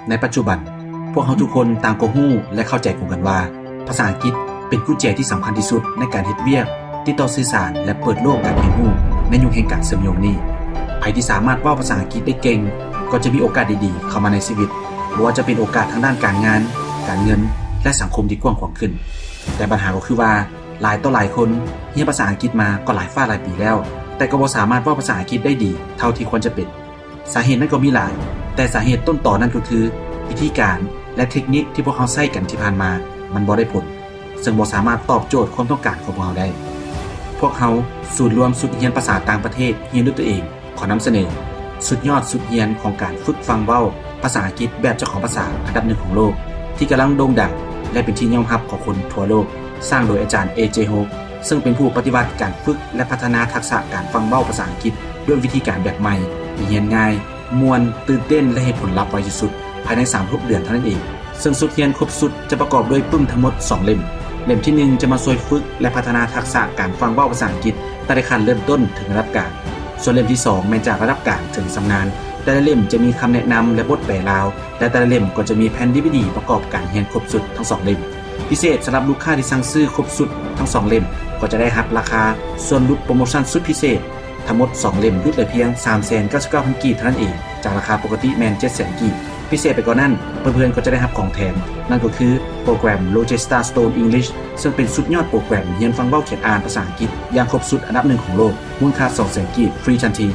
ໃນປັດຈຸບັນ, ພວກເຮົາທຸກຄົນຕ່າງກໍຮູ້ ແລະ ເຂົ້າໃຈກົງກັນວ່າ ພາສາອັງກິດເປັນກຸນແຈທີ່ສຳຄັນທີ່ສຸດໃນການເຮັດວຽກ, ຕິດຕໍ່ສື່ສານ ແລະ ເປີດໂລກການຮຽນຮູ້ໃນຍຸກແຫ່ງການເຊື່ອມໂຍງນີ້. ໃຜທີ່ສາມາດເວົ້າພາສາອັງກິດໄດ້ເກັ່ງ ກໍຈະມີໂອກາດດີໆເຂົ້າມາໃນຊີວິດ, ບໍ່ວ່າຈະເປັນໂອກາດທາງດ້ານການງານ, ການເງິນ ແລະ ສັງຄົມທີ່ກວ້າງຂວາງຂຶ້ນ. ແຕ່ບັນຫາກໍຄືວ່າ ຫຼາຍຕໍ່ຫຼາຍຄົນຮຽນພາສາອັງກິດມາກໍຫຼາຍຟ້າຫຼາຍປີແລ້ວ, ແຕ່ກໍບໍ່ສາມາດເວົ້າພາສາອັງກິດໄດ້ດີເທົ່າທີ່ຄວນຈະເປັນ. ສາເຫດນັ້ນກໍມີຫຼາຍ, ແຕ່ສາເຫດຕົ້ນຕໍນັ້ນກໍຄື ວິທີການ ແລະ ເທັກນິກທີ່ພວກເຮົາໃຊ້ກັນທີ່ຜ່ານມາ ມັນບໍ່ໄດ້ຜົນ, ເຊິ່ງບໍ່ສາມາດຕອບໂຈດຄວາມຕ້ອງການຂອງພວກເຮົາໄດ້. ພວກເຮົາສູນລວມຊຸດຮຽນພາສາຕ່າງປະເທດຮຽນດ້ວຍຕົວເອງ ຂໍນຳສະເໜີ ສຸດຍອດຊຸດຮຽນຂອງການຝຶກຟັງເວົ້າພາສາອັງກິດແບບເຈົ້າຂອງພາສາອັນດັບໜຶ່ງຂອງໂລກ ທີ່ກຳລັງໂດ່ງດັງ ແລະ ເປັນທີ່ຍອມຮັບຂອງຄົນທົ່ວໂລກ, ສ້າງໂດຍອາຈານ ເອ ເຈ ໂຮກ ເຊິ່ງເປັນຜູ້ປະຕິວັດການຝຶກ ແລະ ພັດທະນາທັກສະການຟັງເວົ້າພາສາອັງກິດດ້ວຍວິທີການແບບໃໝ່ ທີ່ຮຽນງ່າຍ, ມ່ວນ, ຕື່ນເຕັ້ນ ແລະ ເຮັດຜົນລັບໄວສຸດໆ ພາຍໃນສາມຫົກເດືອນເທົ່ານັ້ນເອງ. ເຊິ່ງຊຸດຮຽນຄົບຊຸດຈະປະກອບດ້ວຍປຶ້ມທັງໝົດສອງເຫຼັ້ມ. ເຫຼັ້ມທີໜຶ່ງຈະມາຊ່ວຍຝຶກ ແລະ ພັດທະນາທັກສະການຟັງເວົ້າພາສາອັງກິດ ຕັ້ງແຕ່ຂັ້ນເລີ່ມຕົ້ນເຖິງລະດັບກາງ. ສ່ວນເຫຼັ້ມທີສອງແມ່ນຈາກລະດັບກາງເຖິງຊຳນານ. ແຕ່ລະເຫຼັ້ມຈະມີຄຳແນະນຳ ແລະ ບົດແປລາວ ແລະ ແຕ່ລະເຫຼັ້ມກໍຈະມີແຜ່ນດີວີດີປະກອບການຮຽນຄົບຊຸດທັງສອງເຫຼັ້ມ. ພິເສດສຳລັບລູກຄ້າທີ່ສັ່ງຊື້ຄົບຊຸດທັງສອງເຫຼັ້ມ ກໍຈະໄດ້ຮັບລາຄາສ່ວນຫຼຸດໂປຣໂມຊັນສຸດພິເສດ ທັງໝົດສອງເຫຼັ້ມຫຼຸດເຫຼືອພຽງສາມແສນເກົ້າສິບເກົ້າພັນກີບເທົ່ານັ້ນເອງ, ຈາກລາຄາປົກກະຕິແມ່ນເຈັດແສນກີບ. ພິເສດໄປກວ່ານັ້ນ, ເພື່ອນໆກໍຈະໄດ້ຮັບຂອງແຖມ, ນັ້ນກໍຄືໂປຣແກຣມ Rosetta Stone English ເຊິ່ງເປັນສຸດຍອດໂປຣແກຣມຮຽນຟັງເວົ້າຂຽນອ່ານພາສາອັງກິດຢ່າງຄົບຊຸດອັນດັບໜຶ່ງຂອງໂລກ, ມູນຄ່າສອງແສນກີບ ຟຣີທັນທີ.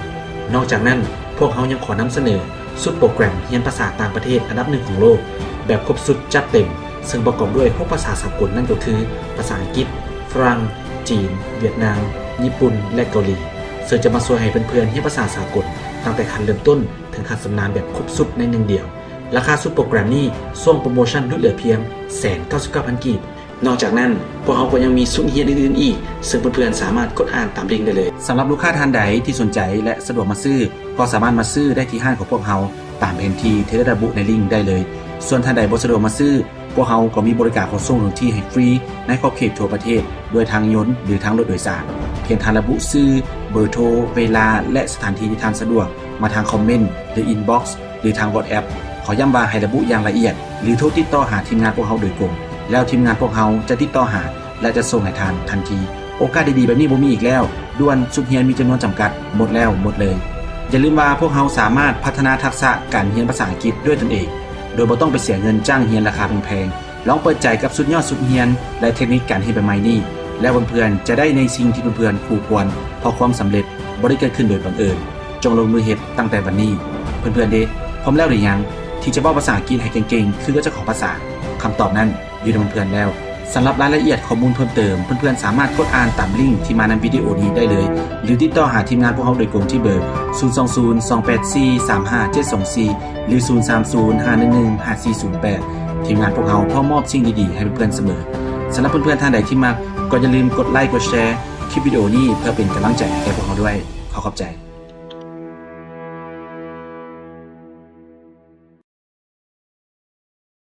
ນອກຈາກນັ້ນ, ພວກເຮົາຍັງຂໍນຳສະເໜີຊຸດໂປຣແກຣມຮຽນພາສາຕ່າງປະເທດອັນດັບໜຶ່ງຂອງໂລກ ແບບຄົບຊຸດຈັດເຕັມ, ເຊິ່ງປະກອບດ້ວຍຫົກພາສາສາກົນ, ນັ້ນກໍຄື ພາສາອັງກິດ, ຝຣັ່ງ, ຈີນ, ຫວຽດນາມ, ຍີ່ປຸ່ນ ແລະ ເກົາຫຼີ, ເຊິ່ງຈະມາຊ່ວຍໃຫ້ເພື່ອນໆຮຽນພາສາສາກົນຕັ້ງແຕ່ຂັ້ນເລີ່ມຕົ້ນເຖິງຂັ້ນຊຳນານແບບຄົບຊຸດໃນໜຶ່ງດຽວ. ລາຄາຊຸດໂປຣແກຣມນີ້ຊ່ວງໂປຣໂມຊັນຫຼຸດເຫຼືອພຽງແສນເກົ້າສິບເກົ້າພັນກີບ. ນອກຈາກນັ້ນ, ພວກເຮົາກໍຍັງມີຊຸດຮຽນອື່ນໆອີກ, ເຊິ່ງເພື່ອນໆສາມາດກົດອ່ານຕາມລິ້ງໄດ້ເລີຍ. ສຳລັບລູກຄ້າທ່ານໃດທີ່ສົນໃຈ ແລະ ສະດວກມາຊື້, ກໍສາມາດມາຊື້ໄດ້ທີ່ຮ້ານຂອງພວກເຮົາຕາມແຜນທີ່ທີ່ໄດ້ລະບຸໃນລິ້ງໄດ້ເລີຍ. ສ່ວນທ່ານໃດບໍ່ສະດວກມາຊື້, ພວກເຮົາກໍມີບໍລິການຂົນສົ່ງເຖິງທີ່ໃຫ້ຟຣີໃນຂອບເຂດທົ່ວປະເທດ ດ້ວຍທາງຍົນ ຫຼື ທາງລົດໂດຍສານ. ພຽງທ່ານລະບຸຊື່, ເບີໂທ, ເວລາ ແລະ ສະຖານທີ່ທີ່ທ່ານສະດວກ ມາທາງຄອມເມັນ ຫຼື ອິນບັອກ ຫຼື ທາງ WhatsApp. ຂໍຢ້ຳວ່າໃຫ້ລະບຸຢ່າງລະອຽດ ຫຼື ໂທຕິດຕໍ່ຫາທີມງານພວກເຮົາໂດຍກົງ, ແລ້ວທີມງານພວກເຮົາຈະຕິດຕໍ່ຫາ ແລະ ຈະສົ່ງໃຫ້ທ່ານທັນທີ. ໂອກາດດີໆແບບນີ້ບໍ່ມີອີກແລ້ວ. ດ່ວນ, ຊຸດຮຽນມີຈຳນວນຈຳກັດ, ໝົດແລ້ວໝົດເລີຍ. ຢ່າລືມວ່າພວກເຮົາສາມາດພັດທະນາທັກສະການຮຽນພາສາອັງກິດດ້ວຍຕົນເອງ, ໂດຍບໍ່ຕ້ອງໄປເສຍເງິນຈ້າງຮຽນລາຄາແພງໆ. ລອງເປີດໃຈກັບຊຸດຍອດຊຸດຮຽນ ແລະ ເທັກນິກການຮຽນແບບໃໝ່ນີ້, ແລ້ວເພື່ອນໆຈະໄດ້ໃນສິ່ງທີ່ເພື່ອນໆຄູ່ຄວນ, ເພາະຄວາມສຳເລັດບໍ່ໄດ້ເກີດຂຶ້ນໂດຍບັງເອີນ. ຈົ່ງລົງມືເຮັດຕັ້ງແຕ່ວັນນີ້. ເພື່ອນໆເດ ພ້ອມແລ້ວຫຼືຍັງ ທີ່ຈະເວົ້າພາສາອັງກິດໃຫ້ເກັ່ງໆຄືກັບເຈົ້າຂອງພາສາ? ຄຳຕອບນັ້ນຢູ່ນຳເພື່ອນແລ້ວ. ສຳລັບລາຍລະອຽດຂໍ້ມູນເພີ່ມເຕີມ, ເພື່ອນໆສາມາດກົດອ່ານຕາມລິ້ງທີ່ມານຳວິດີໂອນີ້ໄດ້ເລີຍ ຫຼື ຕິດຕໍ່ຫາທີມງານພວກເຮົາໂດຍກົງທີ່ເບີ ສູນສອງສູນ ສອງແປດສີ່ ສາມຫ້າເຈັດສອງສີ່ ຫຼື ສູນສາມສູນ ຫ້າໜຶ່ງໜຶ່ງ ຫ້າສີ່ສູນແປດ. ທີມງານພວກເຮົາພ້ອມມອບສິ່ງດີໆໃຫ້ເພື່ອນໆສະເໝີ. ສຳລັບເພື່ອນໆທ່ານໃດທີ່ມັກ, ກໍຢ່າລືມກົດໄລ, ກົດແຊຄລິບວິດີໂອນີ້ ເພື່ອເປັນກຳລັງໃຈໃຫ້ແກ່ພວກເຮົາດ້ວຍ. ຂໍຂອບໃຈ.